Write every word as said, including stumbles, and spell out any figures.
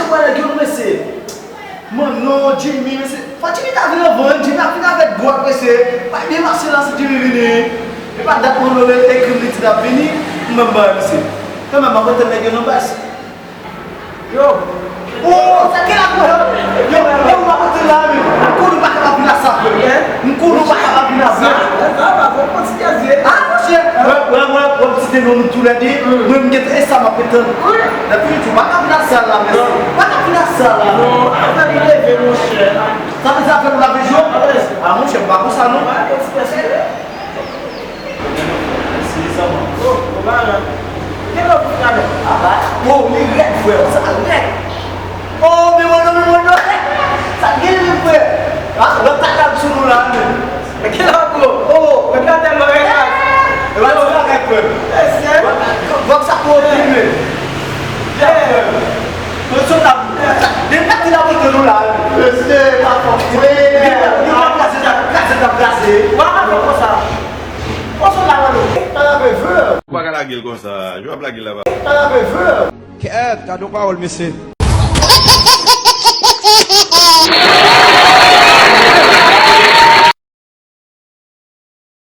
Wè nèg yo non mesye. Manno, Jimmy, mesye. Fò Jimmy ta vin anvan, Jimmy ap vin avèk gwòt mesye. Pa byen mache la si Jimmy vini. E pa dat Manno ekri m li di l ap vini. M menm ba mesye. Kanmenm m ap antann nèg yo non baz. Yo. Oh, sa ki la pou yo? Yo, yo, m ap antann la menm. Kou nou pa kapab vin a sa frè. M kou nou pa kapab vin a sa. Sa va, bon, kontinye. Ah, monchè, wè, wè, wè, wè, ti te nou toulède. Mwen, m gen e sa m ap antann. Depi YouTube, pa ka vin a sa la, mesye. Pa ka vin a sa la. Non, afè nou leve, monchè. Sa vle di afè nou lave jou? Ah, monchè, m pa konsa, non. Mèsi, sa mwen. Oh, oh, ba la. Gen lòt pou gade. Ah, ba. Oh, li rèd, frè. Sa rèd. Oh, men mwen, non, men mwen, non. Sa gen, men frè. Ah, lòt ta kal sou nou la, men. Ki lòt gwo? Oh, mwen ka tèlman rèd la. E pa ti bagay, frè. Vòt sa pou okipe. Mwen sot la. Depi la ti la pou nou la. Mesye, pa fò. Wi. Depi la ti la pou kraze, kraze, kraze. Wa pa fè konsa. Konsa la, mwen. Pa la pe fè. Ou pa ka lage l konsa. Yo ap lage l la. Pa la pe fè. Kèt, gade yon pawòl, mesye.